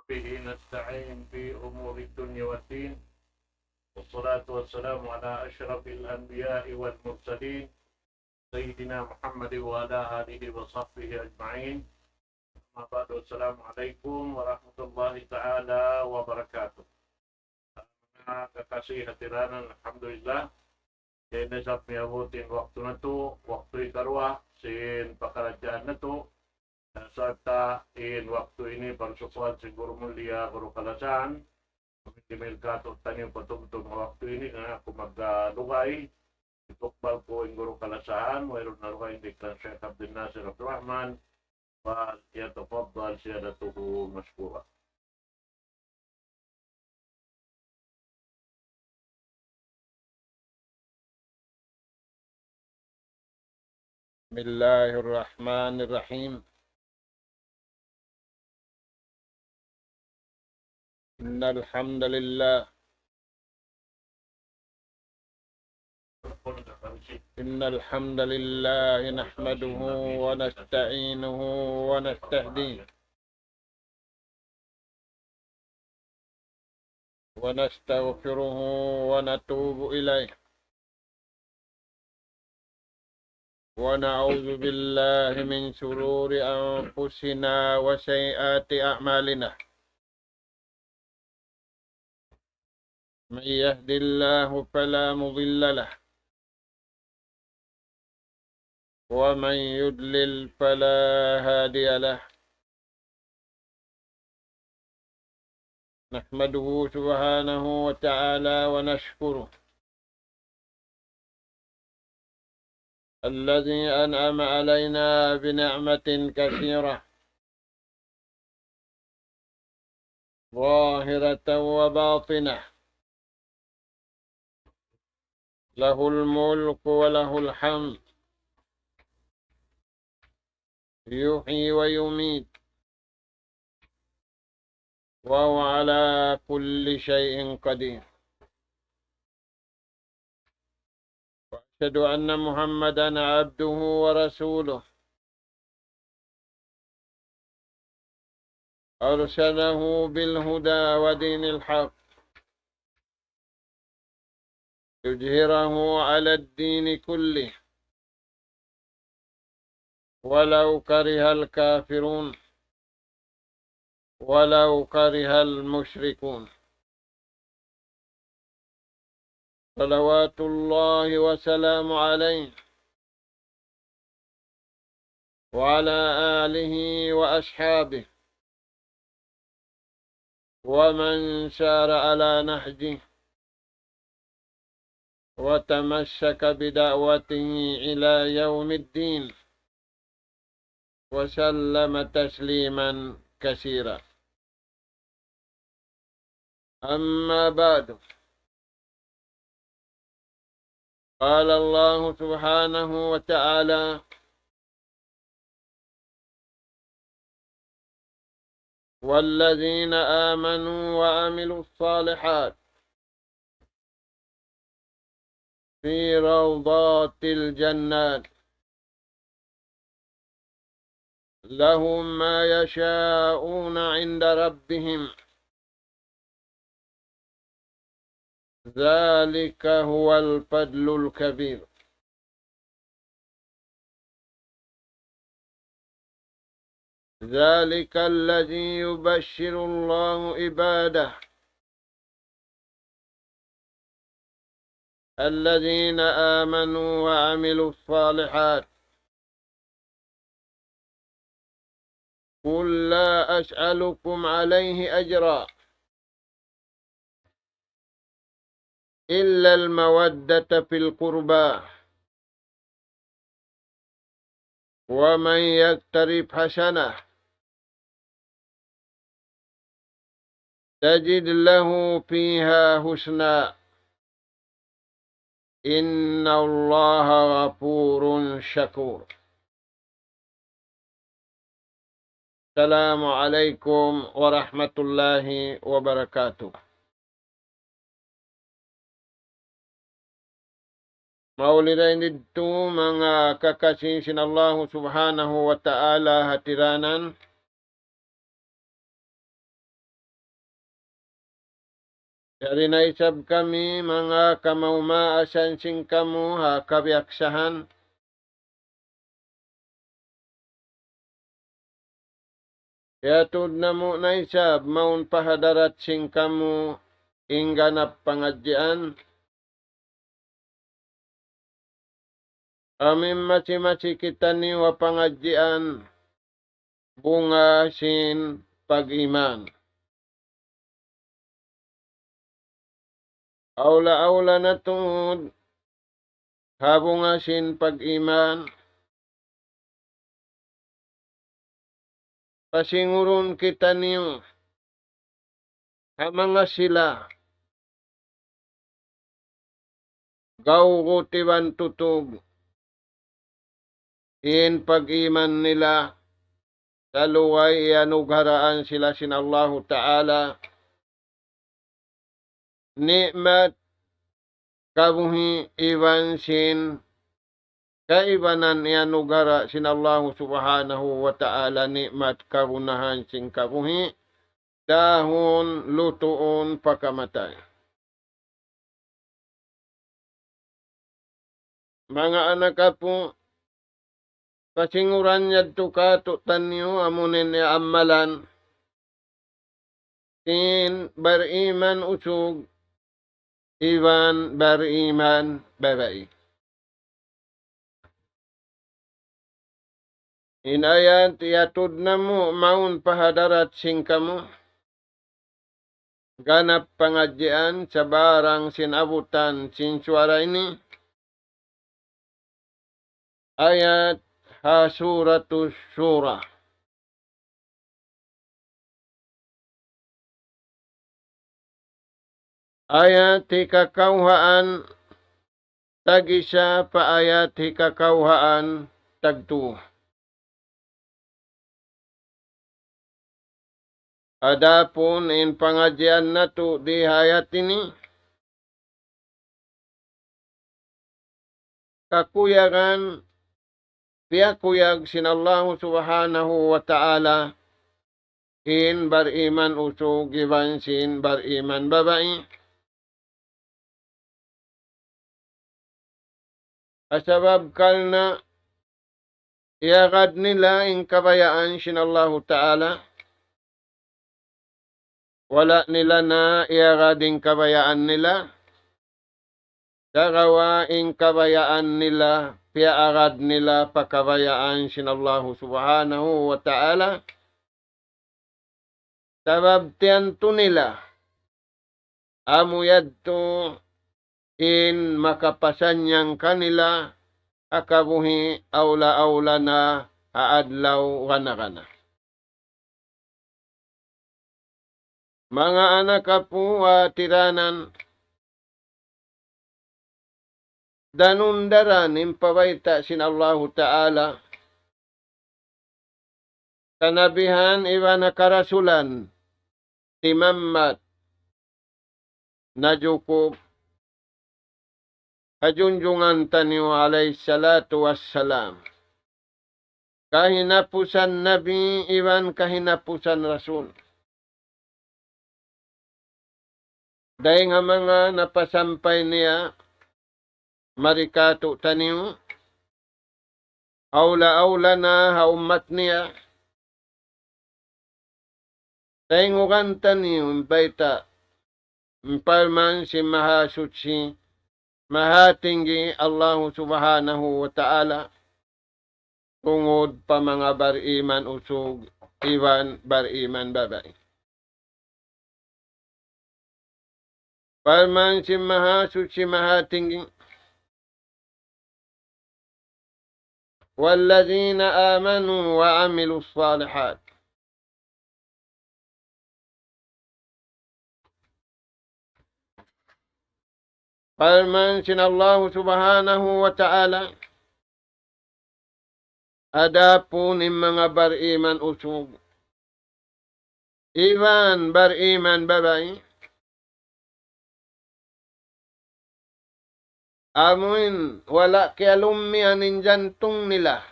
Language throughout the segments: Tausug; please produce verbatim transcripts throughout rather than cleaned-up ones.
به نستعين في أمور الدنيا والدين. والصلاة والسلام على أشرف الأنبياء والمرسلين سيدنا محمد وعلى آله وصحبه أجمعين. أما بعد، السلام عليكم ورحمة الله تعالى وبركاته. Manga kakasi hatiranan, alhamdulillah. Kena isab miyabut in waktu natu', waktu hikaruwa sin pakaradjaan natu'. Sarta' in waktu ini parsukuan sin guru mulia, guru kalasahan. Amin, dimihil kātu'niyu patumtum ha waktu ini, karna' aku maglugay. Itukbal ku in guru kalasahan, wayruun na dugaing di' kan Sheikh Abdul Nasir Abdul Rahman, فليتفضل سيادته مشكورا. بسم الله الرحمن الرحيم. إن الحمد لله إن الحمد لله نحمده ونستعينه ونستهديه ونستغفره ونتوب إليه، ونعوذ بالله من شرور أنفسنا وسيئات أعمالنا. من يهد الله فلا مضل له، ومن يضلل فلا هادي له. نحمده سبحانه وتعالى ونشكره الذي أنعم علينا بنعمة كثيرة ظاهرة وباطنة، له الملك وله الحمد، يحيي ويميت، وهو على كل شيء قدير. وأشهد أن محمدا عبده ورسوله، أرسله بالهدى ودين الحق ليظهره على الدين كله ولو كره الكافرون، ولو كره المشركون. صلوات الله وسلامه عليه وعلى آله وأصحابه ومن سار على نهجه وتمسك بدعوته إلى يوم الدين، وسلم تسليما كثيرا. أما بعد، قال الله سبحانه وتعالى: والذين آمنوا وعملوا الصالحات في روضات الجنات، لهم ما يشاءون عند ربهم، ذلك هو الفضل الكبير. ذلك الذي يبشر الله عباده الذين آمنوا وعملوا الصالحات. قل لا أسألكم عليه أجرا إلا المودة في القربى، ومن يقترف حسنة تجد له فيها حسنا، إن الله غفور شكور. السلام عليكم ورحمة الله وبركاته. Mauli dayn didtu manga kakasi sin Allahu Subhanahu wa Ta'ala hatiranan. Yari na isab kami manga kamaas-maasan sin kamu ha kabiyaksahan. Iyatud namu' na isab mawn pa hadarat sin kamu in ganap pangadjian. Amu in masi-masi kitaniyu ha pangadjian bunga sin pag-iman. Awla-awla na tuud ha bunga sin pag-iman, pasingurun kitaniyu ha manga sila gawgut iban tutug in pag-iman nila, salugay iyanugharaan sila sin Allahu Ta'ala ni'mat kabuhi' iban sin kaibanan iyanughara' sin Allahu Subhanahu wa Ta'ala, ni'mat kagunahan sin kabuhi', dahun lutuun pa kamatay. Manga anak apu', pasinguran yadtu kātu'niyu amuin iyaamalan sin bariman usug iban bariman babai. In ayat iyatud namu' mawn pa hadarat sin kamu, ganap pangadjian sabarang sin abutan sin suwara ini, ayat ha Suratus Shura. Ayat hikakawhaan tag-isa pa ayat hikakawhaan tagtū. Adapun in pangadjian natu' di ha ayat ini, kakuyagan, piyakuyag sin Allahu Subhanahu wa Ta'ala in bariman usug iban sin bariman babai. Sabab karna' iyagad nila in kabayaan sin Allahu Ta'ala, wala' nila na iyagad in kabayaan nila, sagawa' in kabayaan nila piyaagad nila pa kabayaan sin Allahu Subhanahu wa Ta'ala. Sabab tiyantu nila amu yadtu in makapasannyang kanila ha kabuhi' awla-awla na ha adlaw gana-gana. Manga anak apu' ha tiranan, danun daran in pabayta' sin Allahu Ta'ala, kanabihan iban karasulan, timammat najukup ha junjungan taniyu alayhi salatu wassalam. Kahinapusan nabi iban kahinapusan rasul. Dayng ha manga napasampay niya mari kātu'niyu, awla-awla na ha ummat niya. Tayngugan taniyu in bayta', in parman sin Mahasuchi, Mahatinggi Allahu Subhanahu wa Ta'ala, tungud pa manga bariman usug iban bariman babai. Parman sin Mahasuchi Mahatinggi, والذين آمنوا وعملوا الصالحات. Parman sin Allahu Subhanahu wa Ta'ala, adapun in manga bariman usug iban bariman babai, amuin wala' kiyalummian in jantung nila,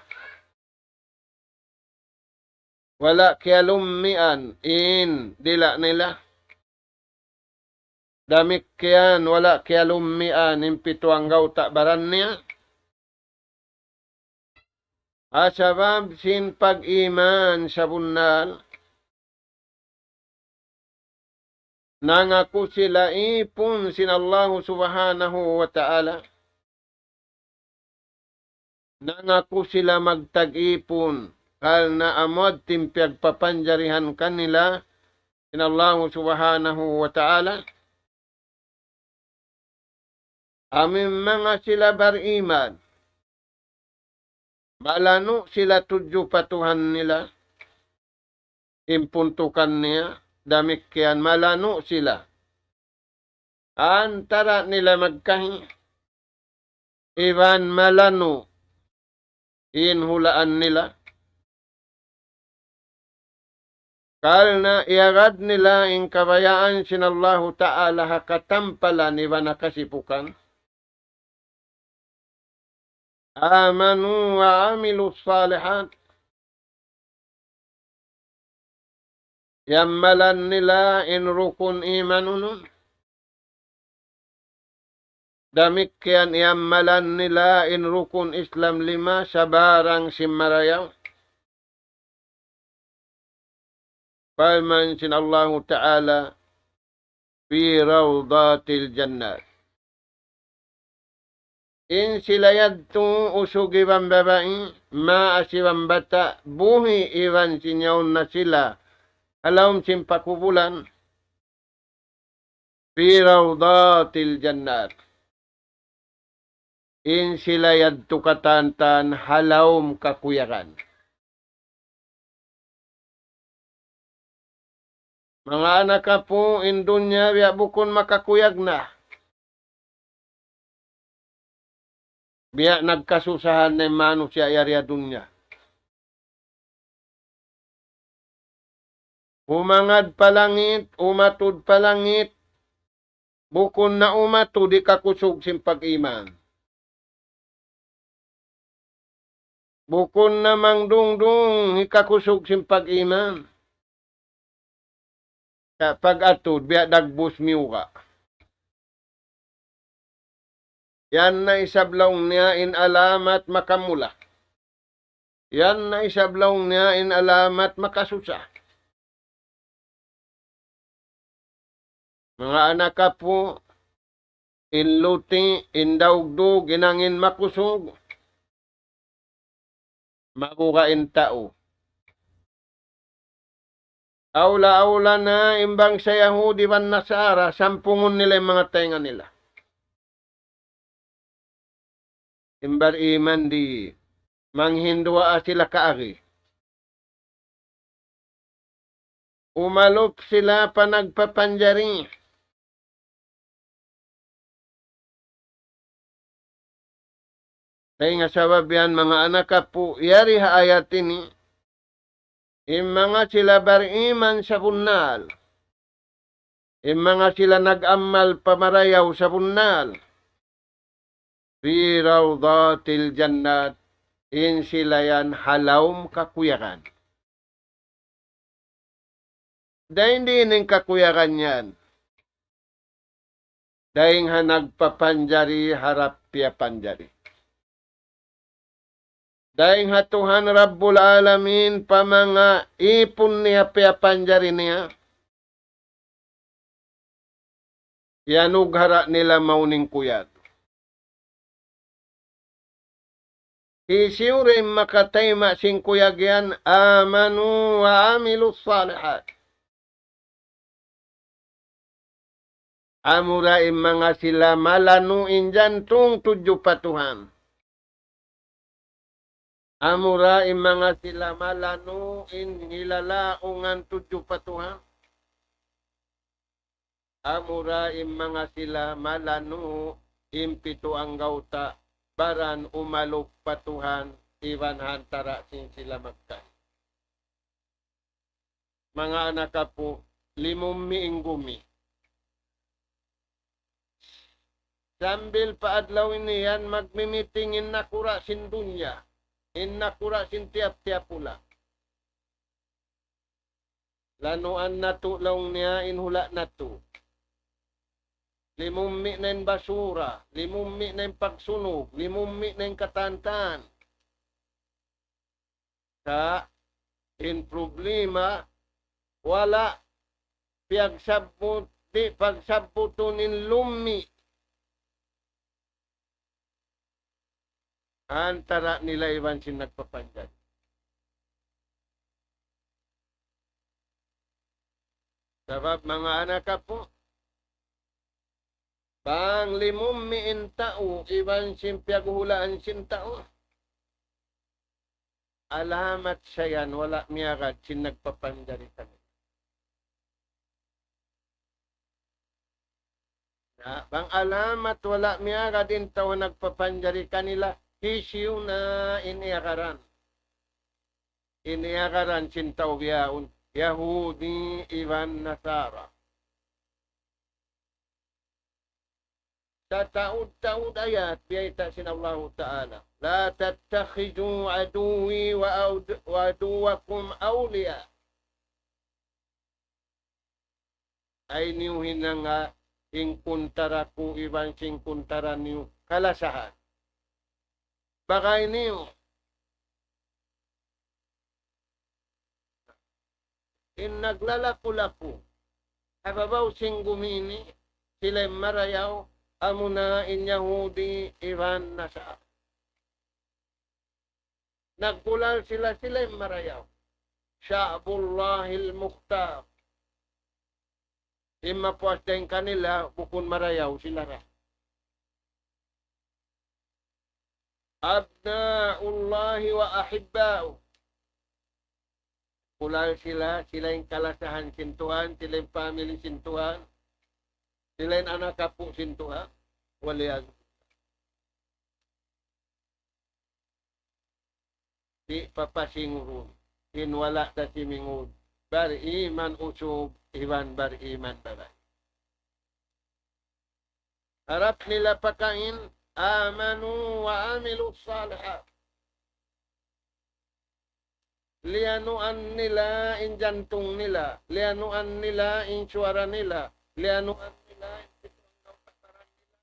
wala' kiyalummian in dila' nila, Damikkiyan wala' kiyalummian in pitu anggawta' baran niya. Ha sabab sin pag-iman sabunnal, nangaku sila ipun sin Allahu Subhanahu wa Ta'ala. Nangaku sila magtag-ipun, karna' amu yadtu in piyagpapanjarihan kanila sin Allahu Subhanahu wa Ta'ala. Amu in manga sila bariman, malanu' sila tudju pa Tuhan nila, in puntukan niya, damikkiyan malanu' sila. Antara' nila magkahi, iban malanu' in hulaan nila. Karna' iyagad nila in kabayaan sin Allahu Ta'ala ha katampalan iban ha kasipukan. آمنوا وعملوا الصالحات. Iyammalan nila in rukun imanun. Damikkiyan iyammalan nila in rukun Islam lima sabarang sin marayaw. Parman sin Allahu Ta'ala, في روضات الجنات. In sila yadtu usug iban babai, maas iban bata', buhi' iban sin yaun na sila ha lawm sin pakubulan. في روضات الجنات. In sila yadtu katan-katan ha lawm kakuyagan. Manga anak apu', in dunya biya' bukun makakuyag na. Biya' nagkasusahan na in manusiya' yari ha dunya. Humangad pa langit, umatud pa langit, bukun na umatud hikakusug sin pag-iman. Bukun na mangdungdung hikakusug sin pag-iman. Sa' pag-atud, biya' dagbus miyuga'. Yan na isab laung niya in alamat makamula. Yan na isab laung niya in alamat makasusa. Manga anak apu', in luti', in daugdug, in angin makusug, mabuga' in tau. Awla-awla na in bangsa Yahudi iban Nasara, sampungun nila in manga taynga nila. In bariman di', manghinduwaa sila kaagi. Umalup sila pa nagpapanjari. Dayn ha sabab yan, manga anak apu', yari ha ayat ini, in manga sila bariman sabunnal, in manga sila nag-amal pa marayaw sabunnal, في روضات الجنات, in sila yan ha lawm kakuyagan. Dayn diin in kakuyagan yan? Dayn ha nagpapanjari harap piyapanjari. Dayn ha Tuhan Rabbul Alamin pa manga ipun niya piyapanjari niya. Iyanugara' nila mawn in kuyag. Hisiyu da in makatayma' sin kuyag yan? آمنوا وعملوا الصالحات. Amura in manga sila malanu' in jantung tudju pa Tuhan. Amura in manga sila malanu' in hilalaungan tudju pa Tuhan. Amura in manga sila malanu' in pitu anggawta' baran umalup pa Tuhan iban ha antara' sin sila magkahi. Manga anak apu', limummi in gumi. Sambil pa adlaw ini yan magmimiting in nakura' sin dunya, in nakura' sin tiyap-tiyap hula'. Lanuan natu' laung niya in hula' natu'. Limummi' na in basura, limummi' na in pagsunug, limummi' na in katantan. Sa' in problema, wala' piyagsabbut, di' pagsabbutun in lummi'. Antara' nila iban sin nagpapanjari. Sabab manga anak apu', bang limummi' in tau iban sin piyaghuhulaan sin tau, alamat sa yan wala' miyagad sin nagpapanjari kanila. Na, bang alamat wala' miyagad in tau nagpapanjari kanila, hisiyu na in iyagaran. In iyagaran sin tau bihaun, Yahudi iban Nasara. Sa' taud-taud ayat, biyayta' sin Allahu Ta'ala, لا تتخذوا عدوي وأود-، وعدوكم أولياء. Ayaw niyu hinanga in kuntara ku iban sin kuntara niyu kalasahan. Bagay niyu in naglalaku-laku ha babaw sin gumi ini, sila in marayaw, amuna in Yahudi iban Nasara. Naggulal sila, sila in marayaw. شعب الله المختار. In mapuas dayn kanila, bukun marayaw sila ra. أبناء الله وأحباؤه. Gulal sila, sila in kalasahan sin Tuhan, sila in family sin Tuhan, sila in anak apu' sin Tuhan. والعياذ بالله. Di' papasingurun in wala' da simingud, bariman usug iban bariman babai. Harap nila pakain, آمنوا وعملوا الصالحات. Liyanuan nila in jantung nila, liyanuan nila in suwara nila, liyanuan nila in pitu andaw kasaran nila.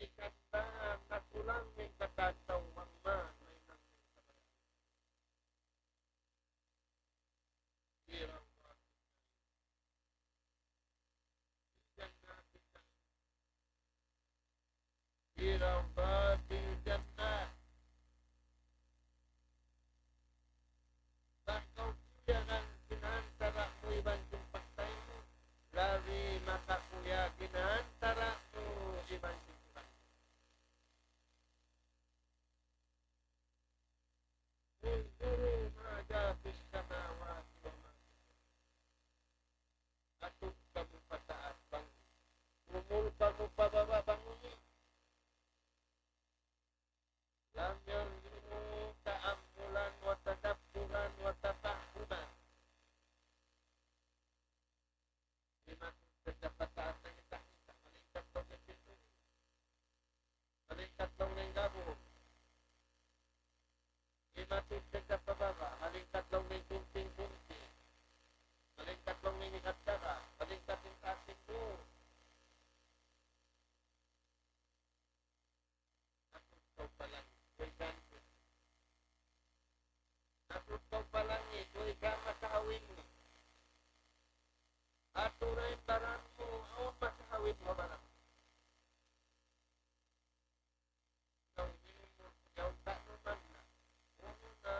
Ikan na natulang in katatawang man, may nang في روضات الجنة. Bang kaw kuyagan sin antara' mu iban sin pagtay mu, labi makakuyagan antara' mu iban sin Tuhan. انظروا ماذا في السماوات وما في الأرض. Atud kamu pa taas bang unu. Umul kamu pa baba' bang unu. لم ينظروا تأملا وتدبرا وتفهما. Di' matud sadja pa taas na kita'-kita', malingkat laung in pintu. Malingkat laung in gabung. Di' matud sadja pa baba', malingkat laung in gunting-gunting. Malingkat laung in ikatara, malingkat in taas in duun. Atud kaw pa langit, way ganti. Atud kaw pa langit, way gama kahawin mu. Atud in baran mu, awn makahawin mu ha baran mu. Yaun ta numan na. Unu na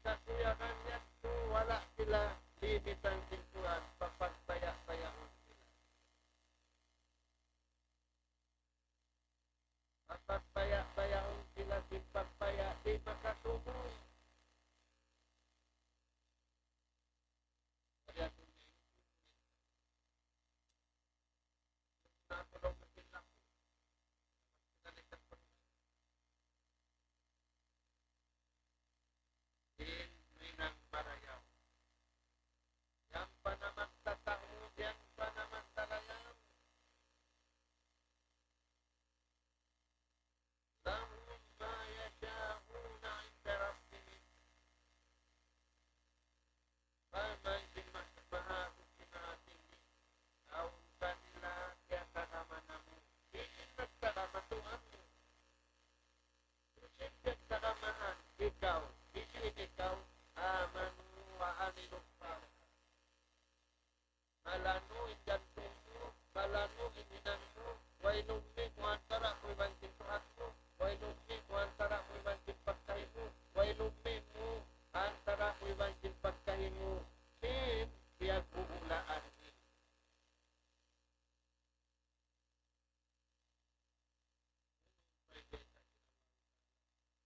Kakuyagan yadtu wala' sila limitan sin Tuhan, papagbaya'-bayaun sila. Papagbaya'-bayaun sila sin pagbaya' di' makatumuy. In hinang marayaw. Yan pa naman tataud, yan pa naman talaga. لهم ما يشاءون عند ربهم. Pamain sin ma-, maha-, maha-tinggi. Awn kanila kiyatagama namu'. Di' in nagtagama Tuhan mu. Di' in nagtagama ikaw. Di' in ikaw. آمنوا وعملوا الصالحات. Malanu' in jantung mu, malanu' in hinang mu, way lummi' mu antara' mu iban sin Tuhan mu, way lummi' mu antara' mu iban sin pagkahi mu, way lummi' mu antara' mu iban sin pagkahi mu, sin piyaghuhulaan mu.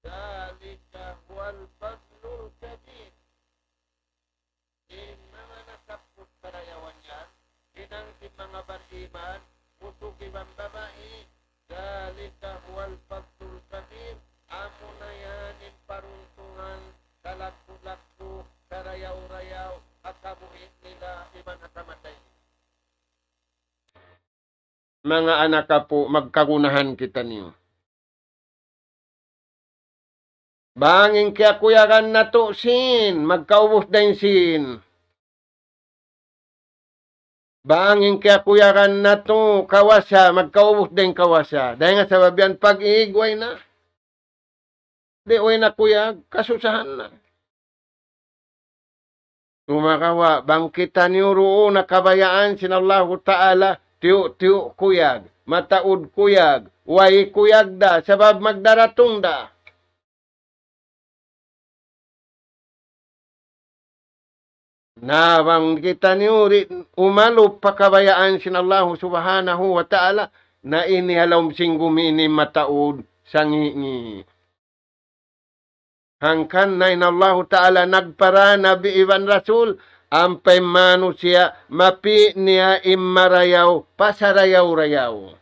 ذلك هو الفضل الكبير. In manga nakapuut karayawan yan, hinang sin manga bariman, usug iban babai, ذلك هو الفضل الكبير, amuna yan in paruntungan kalaggu'-laggu', karayaw-rayaw, ha kabuhi' nila iban ha kamatay nila. Manga anak apu', magkagunahan kitaniyu. Bang in kiyakuyagan natu' sin, magkaubus da in sin. Bang in kiyakuyagan natu' kawasa, magkaubus da in kawasa. Dayn ha sabab yan pag-iig way na. Di' way na kuyag, kasusahan na. Sumagawa', bang kitaniyu duun ha kabayaan sin Allahu Ta'ala, tiyu'-tiyu' kuyag, mataud kuyag, way kuyag da, sabab magdaratung da. Na bang kitaniyu di' umalup pa kabayaan sin Allahu Subhanahu wa Ta'ala, na ini ha lawm sin gumi ini mataud, sangi'-ngi'. Hangkan na in Allahu Ta'ala nagpara nabi iban rasul, ampa in manusiya' mapi' niya in marayaw pa sarayaw-rayaw.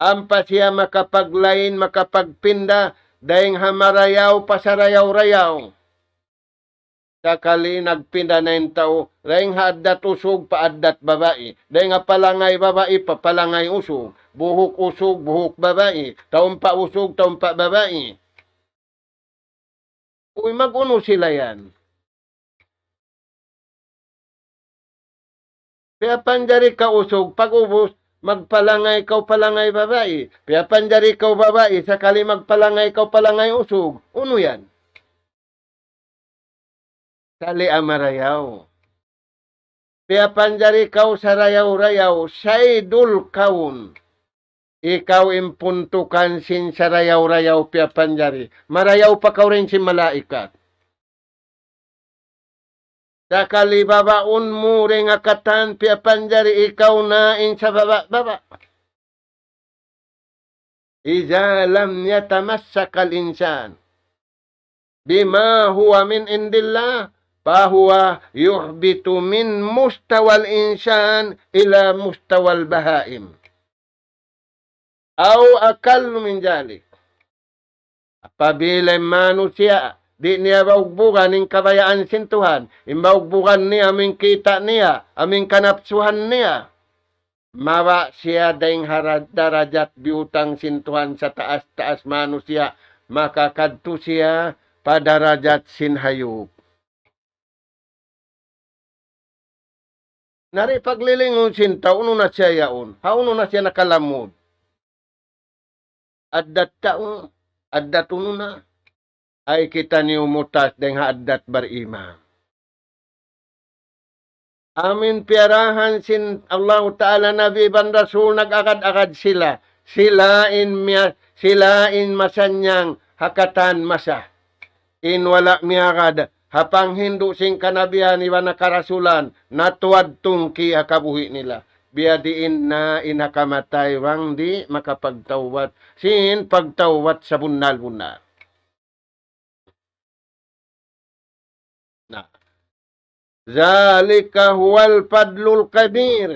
Ampa siya makapaglain, makapagpinda, dayn ha marayaw pa sarayaw-rayaw. Sakali nagpinda na in tau, dayn ha addat usug pa addat babai, dayn ha palangay babai pa palangay usug, buhuk usug, buhuk babai, taumpa usug, taumpa babai. Uy, mag-unu sila yan? Piyapanjari kaw usug, pag-ubus, magpalangay kaw palangay babai. Piyapanjari kaw babai, sakali magpalangay kaw palangay usug. Unu yan? Sali' ha marayaw. Piyapanjari kaw sarayaw-rayaw, saydul kawn. Ikaw in puntukan sin sarayaw-rayaw piyapanjari. Marayaw pa kaw dayn sin malaikat. Sakali babaun mu dayn ha katan piyapanjari ikaw na in sababa'-baba'. إذا لم يتمسك الإنسان بما هو من عند الله فهو يهبط من مستوى الإنسان إلى مستوى البهائم. أو أقل من ذلك. Apabila in manusiya', di' niya baugbugan in kabayaan sin Tuhan, in baugbugan niya amu in kita' niya, amu in kanapsuhan niya, mababa' siya dayn ha ra-, darajat biyutang sin Tuhan sataas-taas manusiya', makakadtu siya pa darajat sin hayup. Na di' paglilingun sin tau, unu na siya yaun? Hawnu na siya nakalamud? Addat tau, addat unu na? Ay kitaniyu mutas dayn ha addat bariman. Amu in piyarahan sin Allahu Ta'ala Nabi iban Rasul nag-agad-agad sila. Sila in miya-, sila in masannyang ha katan masa. In wala' miyagad ha panghindu' sin kanabihan iban ha karasulan, natuwad tungki' ha kabuhi' nila. Biyadiin na in ha kamatay bang di' makapagtawbat sin pagtawbat sabunnal-bunnal. Na. ذلك هو الفضل الكبير.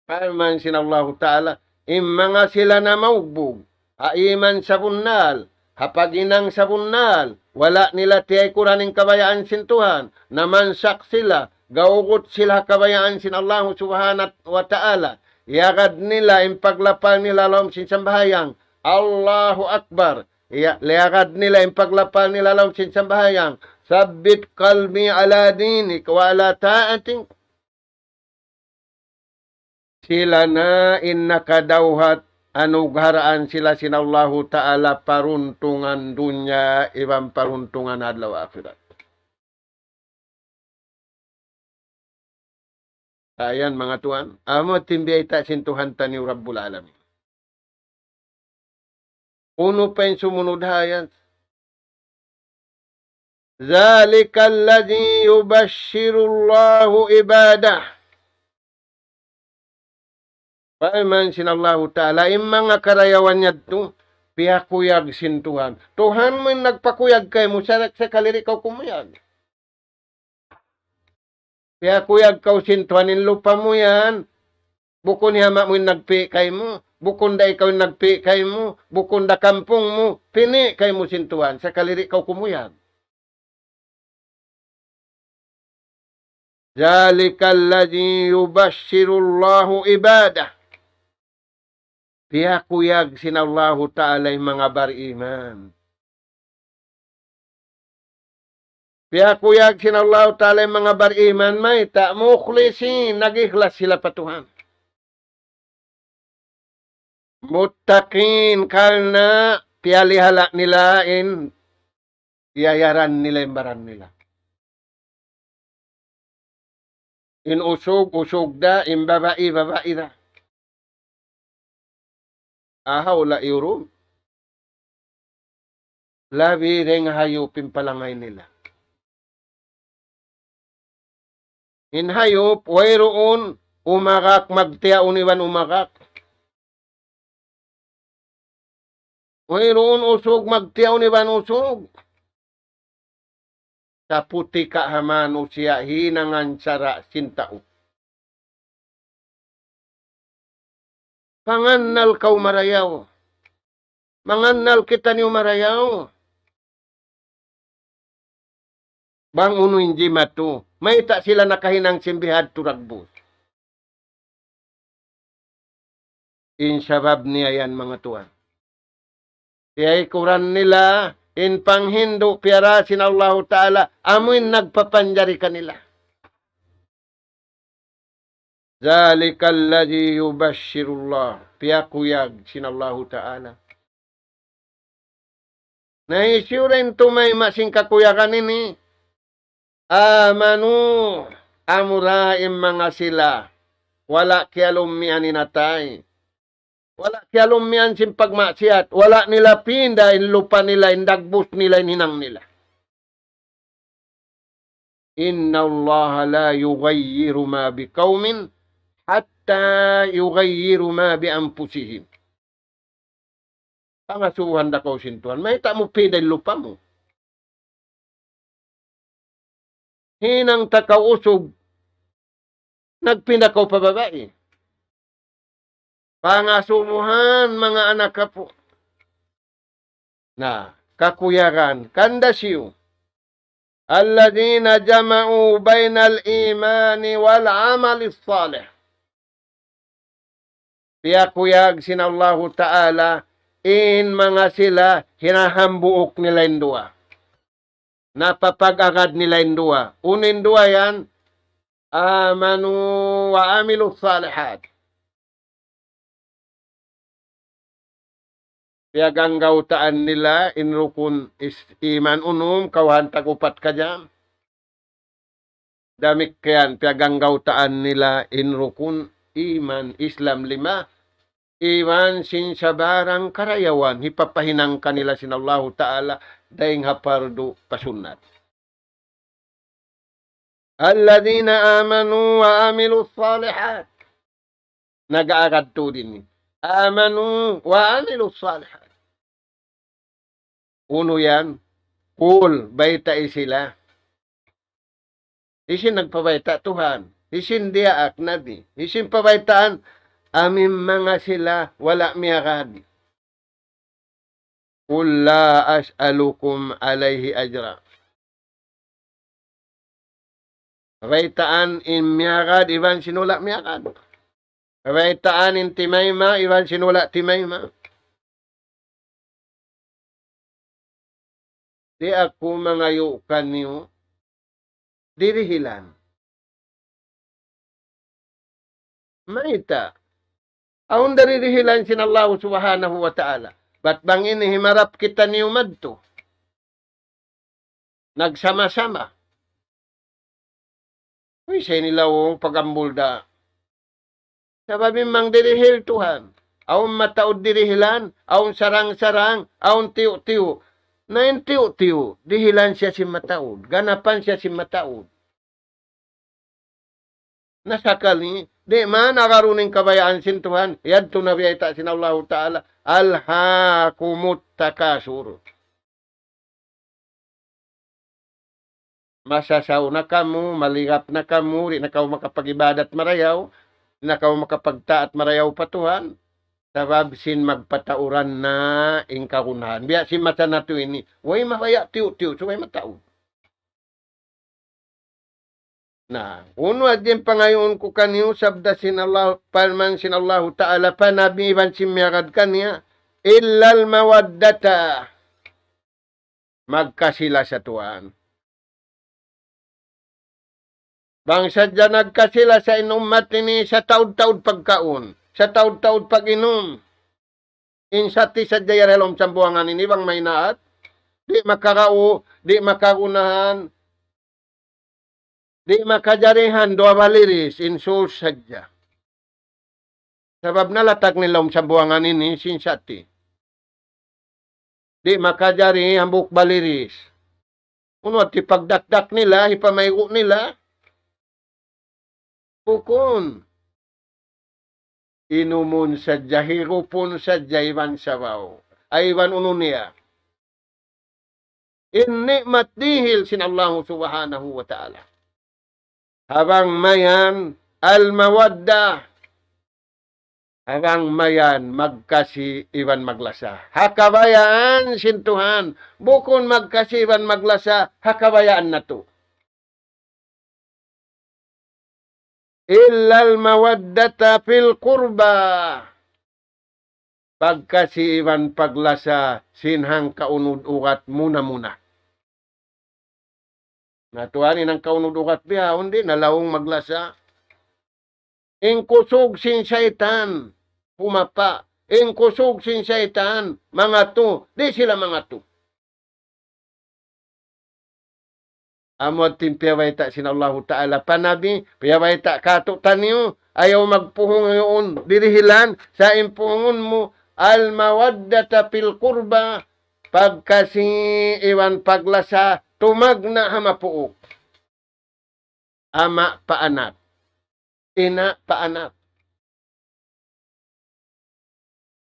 Parman sin Allahu Ta'ala, in manga sila namaugbug ha iman sabunnal, ha paghinang sabunnal, wala' nila tiyaykuran in kabayaan sin Tuhan, namansak sila, gaugut sila ha kabayaan sin Allahu Subhanahu wa Ta'ala, iyagad nila in paglapal nila lawm sin sambahayang, Allahu Akbar, iya, iyagad nila in paglapal nila lawm sin sambahayang, ثبت قلبي على دينك وعلى طاعتك. Sila na in nakadawhat anugharaan sila sin Allahu Ta'ala paruntungan dunya iban paruntungan adlaw akhirat. Ayan, manga tuwan, amu in biyayta' sin Tuhan taniyu Rabbul Alamin. Unu pa in sumunud ha ayat? ذلك الذي يبشر الله عباده. Parman sin Allahu Ta'ala, in manga karayawan yadtu, piyakuyag sin Tuhan. Tuhan mu in nagpakuyag kaymu, sa-, sakali di' kaw kumuyag. Piyakuyag kaw sin Tuhan, in lupa mu yan, bukun hi ama' mu in nagpi' kaymu, bukun da ikaw in nagpi' kaymu, bukun da kampung mu, pini' kaymu sin Tuhan, sakali di' kaw kumuyag. ذلك الذي يبشر الله عباده. Piyakuyag sin Allahu Ta'ala in manga bariman. Piyakuyag sin Allahu Ta'ala in manga bariman, mayta', مخلصين, nag-ikhlas sila pa Tuhan. متقين, karna' piyalihala' nila in iyayaran nila in baran nila. In usug, usug da, in babai, babai da. هؤلاء الروم. Labi dayn ha hayup in palangay nila. In hayup, wayruun umagak magtiyaun iban umagak. Wayruun usug magtiyaun iban usug. Saputi ka ha manusiya' hinangan sara' sin tau. Pangannal kaw marayaw. Mangannal kitaniyu marayaw. Bang unu in jimatu, mayta' sila nakahinang sin bihadtu dagbus. In sabab niya yan, manga tuwan. Tiyaykuran nila in panghindu' piyara sin Allahu Ta'ala, amu in nagpapanjari kanila. ذلك الذي يبشر الله. Piyakuyag sin Allahu Ta'ala. Na hisiyu da in tumayma' sin kakuyagan ini? آمنوا, amura in manga sila wala' kiyalummian in atay. Wala' kiyalummian sin pagmaksiyat. Wala' nila pinda in lupa nila, in dagbus nila, in hinang nila. إن الله لا يغير ما بقوم حتى يغيروا ما بأنفسهم. Pangasubuhan da kaw sin Tuhan. Mayta' mu pinda in lupa mu? Hinang ta kaw usug, nagpinda kaw pa babai. Pangasubuhan, manga anak apu'. Na, kakuyagan, kanda siyu. الذين جمعوا بين الإيمان والعمل الصالح. Piyakuyag sin Allahu Ta'ala in manga sila hinahambuuk nila in duwa. Napapag-agad nila in duwa. Unu in duwa yan? آمنوا وعملوا الصالحات. Piyaganggautaan nila in rukun is-, iman unum, kawhaan tag-upat ka dyan. Damikkiyan, piyaganggautaan nila in rukun iman Islam lima, iban sin sabarang karayawan hipapahinang kanila sin Allahu Ta'ala dayn ha pardu pa sunnat. الذين آمنوا وعملوا الصالحات. Nag-aagad tuud ini. آمنوا وعملوا الصالحات. Unu yan? قل, baytai sila. Hisiyu in nagpabayta'? Tuhan. Hisiyu in diyaak? Nabi. Hisiyu in pabaytaan? Amu in manga sila wala' miyagad. قل لا أسألكم عليه أجرا. Baytaan in miyagad iban sin wala' miyagad. Baytaan in timayma' iban sin wala' timayma'. Di' aku mangayu' kaniyu dirihilan. Mayta'? Awn dirihilan sin Allahu Subhanahu wa Ta'ala. Bat bang ini himarap kitaniyu madtu, nagsama-sama, uy, sa' ini laung pagambul da. Sabab in mangdirihil Tuhan. Awn mataud dirihilan, awn sarang-sarang, awn tiyu'-tiyu'. Na in tiyu'-tiyu', dihilan siya sin mataud, ganapan siya sin mataud. Na sakali, di' man agarun in kabayaan sin Tuhan, yadtu na biyayta' sin Allahu Ta'ala, ألهاكم التكاثر. Masasaw na kamu, maligap na kamu, di' na kamu makapag-ibadat marayaw, di' na kamu makapagtaat marayaw pa Tuhan, sabab sin magpatauran na in kagunahan. Biya' sin masa natu' ini, way mabaya' tiyu'-tiyu', subay mataud. Na, unu hadja in pangayuun ku kaniyu, sabda sin Allah, parman sin Allahu Ta'ala pa Nabi iban sin miyagad kaniya, إلا المودة. Magkasi-lasa tuwan. Bang sadja nagkasi-lasa in ummat ini, sataud-taud pagkaun, sataud-taud pag-inum. In sati sadja yari ha lawm sambuwangan ini bang maynaat, di' makarau, di' makagunahan, di' makajarihan duwa baliris, in sus sadja. Sabab nalatak nila ha lawm sambuwangan ini sin sati. Di' makajari hambuuk baliris. Unu hati pagdakdak nila, hipamaygu' nila? Bukun. Inumun sadja, hirupun sadja iban sabaw. Ay iban unu niya. In ni'mat dihil sin Allahu Subhanahu wa Ta'ala. Ha bang mayan al-mawaddah. Ha bang mayan magkasi iban maglasa. Ha kabayaan sin Tuhan. Bukun magkasi iban maglasa. Ha kabayaan natu'. إلا المودة في القربى. Pagkasi iban paglasa sin hangkaunud ugat muna-muna. Na tuwan in hangkaunud ugat bihaun di' na laung maglasa. In kusug sin saytan, humapa. In kusug sin saytan, mangatu. Di' sila mangatu. Amu hati in piyabayta' sin Allahu Ta'ala pa Nabi, piyabayta' kātu'niyu, ayaw magpuhung yaun dirihilan, sa' in puhungun mu, al-mawaddata fil qurba, pagkasi iban paglasa, tumagna' ha mapuuk. Ama' pa anak. Ina' pa anak.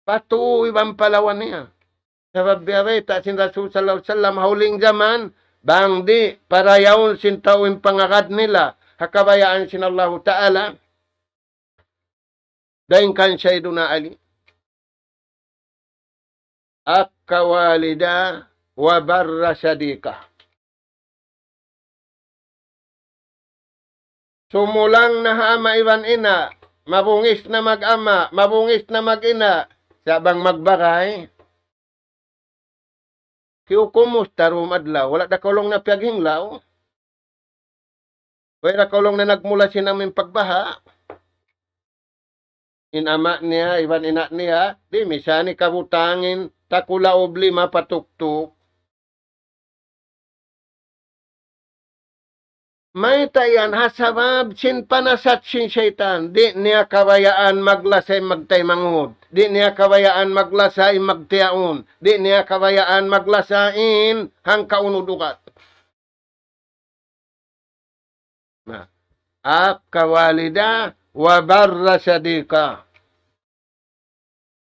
Pa tuu iban pa lawa niya. Sabab biya' bayta' sin Rasul sallallahu alayhi wasallam, ha huling jaman, bang di' parayawun sin tau in pangagad nila, ha kabayaan sin Allahu Ta'ala, dayn kan Sayyiduna Ali. عق والداه وبر صديقه. Sumulang na ha ama' iban ina', mabungis na mag-ama', mabungis na mag-ina', sa' bang magbaray. Kiyukumusta dum adlaw, wala' da kaw laung na piyaghinglaw. Way da kaw laung na nagmula sin amu in pagbaha'. In ama' niya, iban ina' niya, di' misan kabutangin, takulaub lima patuktuk. Mayta' yan? Ha sabab sin panasat sin saytan. Di' niya kabayaan maglasa in magtaymanghud. Di' niya kabayaan maglasa in magtiyaun. Di' niya kabayaan maglasa in hangkaunud ugat. Na, عق والده وبر صديقه.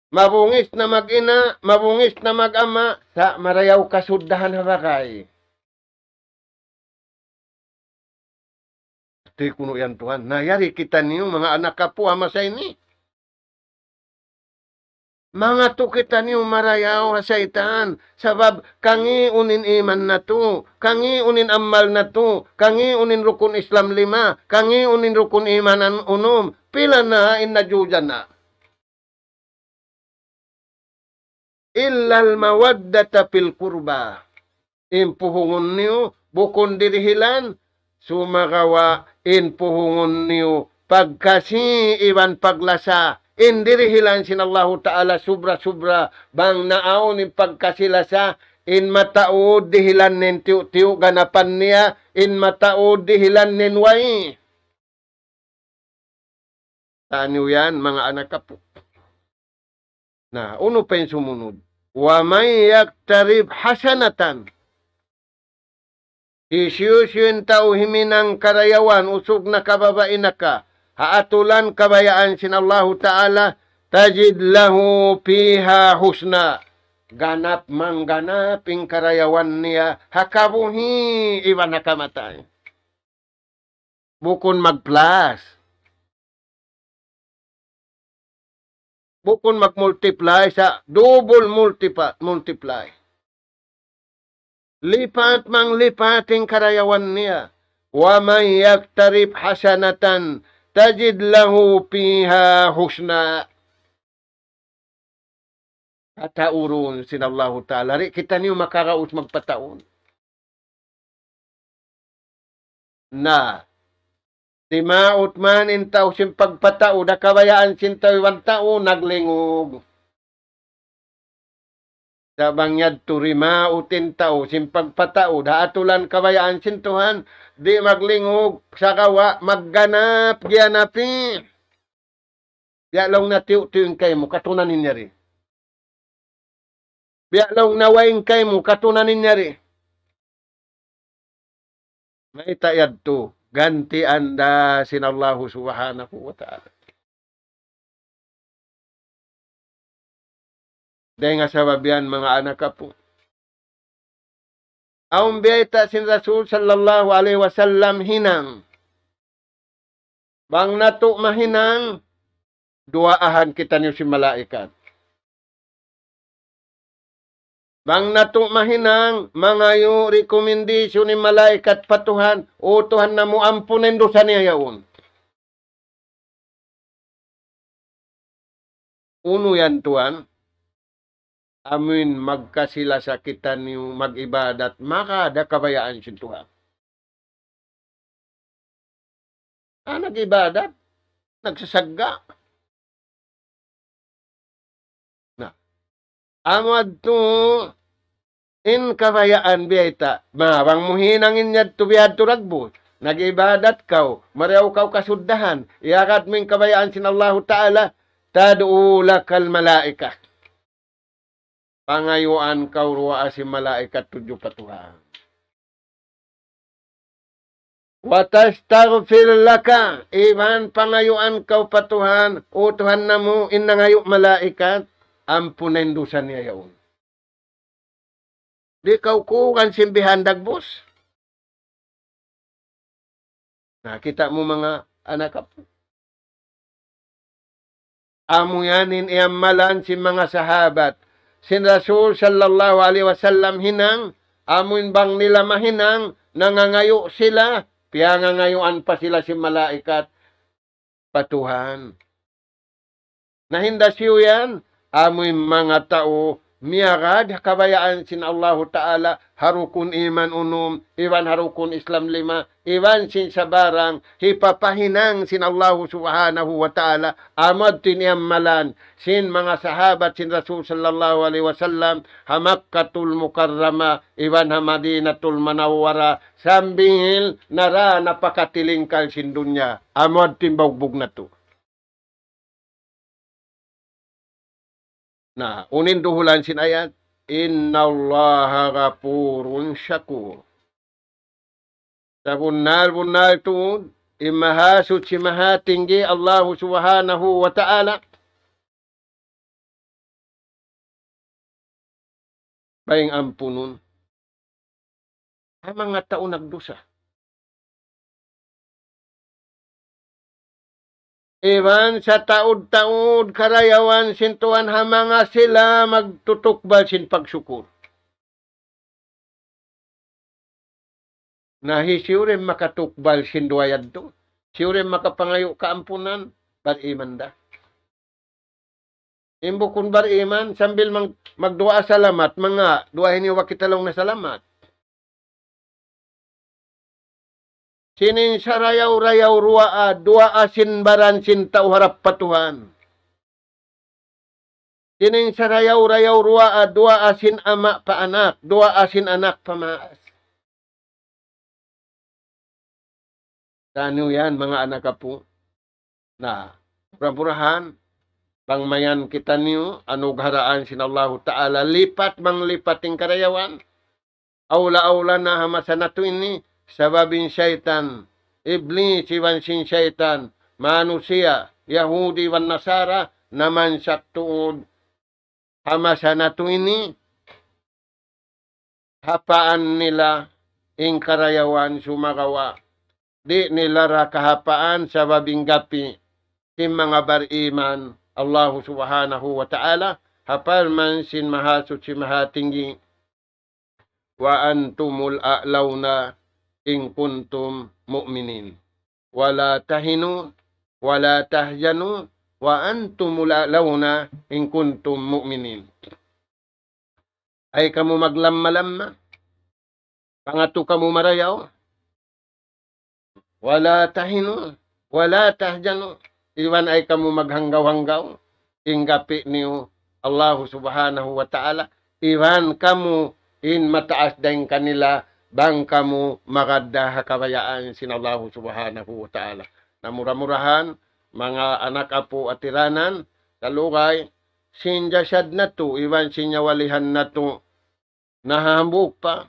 Mabungis na mag-ina, mabungis na mag-ama', sa' marayaw kasuddahan ha bagay. Hati kunu' yan, Tuhan. Na, yari kitaniyu, manga anak apu', ha masa ini. Mangatu' kitaniyu marayaw ha saytan. Sabab, kangiun in iman natu', kangiun in amal natu', kangiun in rukun Islam lima, kangiun in rukun iman an-, unum. Pila na in najujan na. إلا المودة في القربى. In puhungun niyu, bukun dirihilan, sumagawa' in puhungun niyu, pagkasi iban paglasa, in dirihilan sin Allahu Ta'ala subra-subra, bang naawn in pagkasi-lasa, in mataud dihilan niya in tiyu'-tiyu' ganapan niya, in mataud dihilan niya in way. Taniyu yan, manga anak apu'. Na, unu pa in sumunud? ومن يقترف حسنة. Hisiyu-siyu in tau himinang karayawan, usug na ka, babai na ka, ha atulan kabayaan sin Allahu Ta'ala, تجد له فيها حسنا. Ganap mangganap in karayawan niya, ha kabuhi' iban ha kamatay. Bukun mag-plus. Bukun mag-multiply, sa' double multipa-, multiply. Lipat manglipat in karayawan niya. ومن يقترف حسنة تجد له فيها حسنا. Pataurun sin Allahu Ta'ala. Di' kitaniyu makaraus magpataud. Na, timaut man in tau sin pagpataud, ha kabayaan sin tau iban tau, naglingug. Sa' bang yadtu timaut in tau sin pagpataud, ha atulan kabayaan sin Tuhan, di' maglingug, sagawa' magganap, giyanapi. Biya' laung na tiyu'-tiyu' in kaymu, katunan in yari. Biya' laung na way in kaymu, katunan in yari. Mayta' yadtu, gantian da sin Allahu Subhanahu wa Ta'ala. Dayn ha sabab yan, manga anak apu'. Awn biyayta' sin Rasul sallallahu alayhi wasallam hinang. Bang natu' mahinang, duwaahan kitaniyu sin malaikat. Bang natu' mahinang, mangayu' recommendation in malaikat pa Tuhan, "O Tuhan namu', ampuna in dusa niya yaun." Unu yan, Tuhan? Amuin magkasi-lasa kitaniyu mag-ibadat, maka da kabayaan sin Tuhan. Ah, nag-ibadat, nagsasagga. Na, amu yadtu in kabayaan biyayta'. Ma, bang mu hinang in yadtu biyadtu dagbus. Nag-ibadat kaw, marayaw kaw kasuddahan, iyagad mu in kabayaan sin Allahu Ta'ala, تدعو لك الملائكة. Pangayuan kaw duwaa sin malaikat tudju pa Tuhan. وتستغفر لك, iban pangayuan kaw pa Tuhan, "O Tuhan namu', in nangayu' malaikat, ampuna in dusa niya yaun." Di' kaw kuugan sin bihan dagbus. Na, kita' mu manga anak apu'. Amu yan in iyamalan sin manga sahabat. Sin Rasul sallallahu alayhi wasallam hinang, amu in bang nila mahinang, nangangayu' sila, piyangangayuan pa sila sin malaikat pa Tuhan. Na hinda siyu yan, amu in manga tau miyagad ha kabayaan sin Allahu Ta'ala, ha rukun iman unum, iban ha rukun Islam lima, iban sin sabarang hipapahinang sin Allahu Subhanahu wa Ta'ala, amu yadtu in iyammalan sin manga sahabat sin Rasul sallallahu alayhi wasallam, ha Makkatul Mukarramah, iban ha Madinatul Munawwarah, sambil nara napakatilingkal sin dunya. Amu yadtu in baugbug natu'. Na, unu in duhulan sin ayat, إِنَّ اللَّهَ غَفُورٌ شَكُورٌ. Sabunnal-bunnal tuud, in Mahasuchi Mahatinggi Allahu Subhanahu wa Ta'ala, baying ampunun ha manga tau nagdusa. Iban sataud-taud karayawan sin Tuhan ha manga sila magtutukbal sin pagsukur. Na hisiyu in makatukbal sin duwa yadtu? Hisiyu in makapangayu' kaampunan? Bariman da. In bukun bariman, sambil mang-, magduwaa salamat, manga duwaa ini wa kita laung na salamat. Sin in sarayaw-rayaw duwaa, duwaa sin baran sin tau harap pa Tuhan. Sin in sarayaw-rayaw duwaa, duwaa sin ama' pa anak, duwaa sin anak pa maas. Taniyu yan, manga anak apu'. Na, mura-murahan, bang mayan kitaniyu, anugharaan sin Allahu Ta'ala, lipat manglipat in karayawan. Awla-awla na ha masa natu' ini, sabab in saytan, Iblis iban sin saytan, manusiya', Yahudi iban Nasara, namansak tuud ha masa natu' ini, hapaan nila in karayawan sumagawa'. Di' nila ra kahapaan sabab in gapi' sin manga bariman Allahu Subhanahu wa Ta'ala, ha parman sin Mahasuchi Mahatinggi, وَأَنْتُمُ الْأَعْلَوْنَ إِنْ كُنْتُمْ مُؤْمِنِينَ. وَلَا تَهِنُوا وَلَا تَحْزَنُوا وَأَنْتُمُ الْأَعْلَوْنَ إِنْ كُنْتُمْ مُؤْمِنِينَ. Ayaw kamu maglamma-lamma. Pangatu kamu marayaw. وَلَا تَهِنُوا وَلَا تَحْزَنُوا. Iban ayaw kamu maghanggaw-hanggaw. In gapi' niyu Allahu Subhanahu wa Ta'ala. Iban kamu in mataas dayn kanila bang kamu magad da ha kabayaan sin Allahu Subhanahu wa Ta'ala. Na mura-murahan, manga anak apu' atiranan, salugay, sin jasad natu', iban sin nyawalihan natu', na hambuuk pa,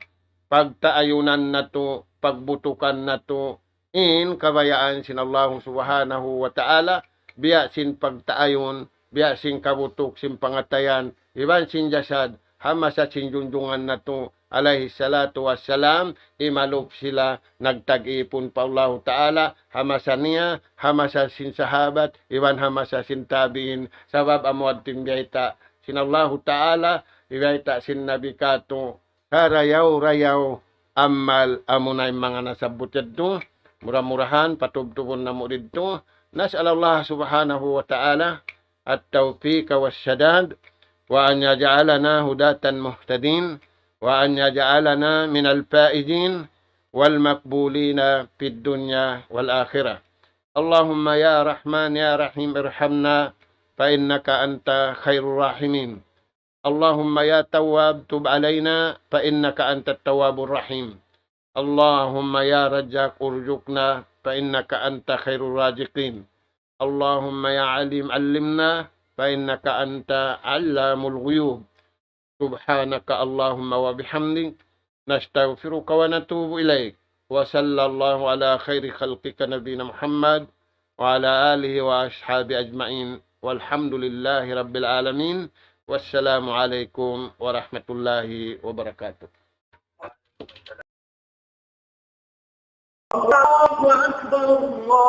pagtaayunan natu', pagbutukan natu', in kabayaan sin Allahu Subhanahu wa Ta'ala, biya' sin pagtaayun, biya' sin kabutuk, sin pangatayan, iban sin jasad, ha masa sin junjungan natu', alayhi salatu wassalam, imalup sila, nagtag-ipun pa Allahu Ta'ala, ha masa niya, ha masa sin sahabat, iban ha masa sin tabi'in, sabab amu yadtu in biyayta' sin Allahu Ta'ala, biyayta' sin Nabi katu', karayaw-rayaw amal amuna in manga nasabbut yadtu. Mura-murahan patubtubun namu' didtu. نسأل الله سبحانه وتعالى التوفيق والسداد، وأن يجعلنا هداة مهتدين، وأن يجعلنا من الفائزين والمقبولين في الدنيا والآخرة. اللهم يا رحمن يا رحيم ارحمنا فإنك أنت خير الراحمين. اللهم يا تواب تب علينا فإنك أنت التواب الرحيم. اللهم يا رزاق ارزقنا فإنك أنت خير الرازقين. اللهم يا عليم علمنا فإنك أنت علام الغيوب. سبحانك اللهم وبحمدك نستغفرك ونتوب إليك. وصلى الله على خير خلقك نبينا محمد وعلى آله وأصحابه أجمعين. والحمد لله رب العالمين. والسلام عليكم ورحمة الله وبركاته. الله أكبر، الله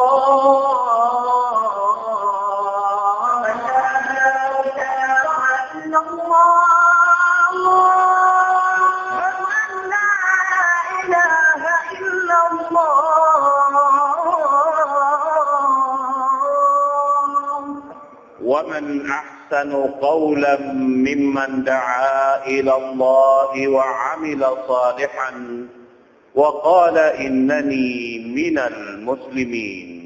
لا إله إلا الله. أشهد أن لا إله إلا الله. ومن أحسن أحسن قولا ممن دعا إلى الله وعمل صالحا وقال إنني من المسلمين.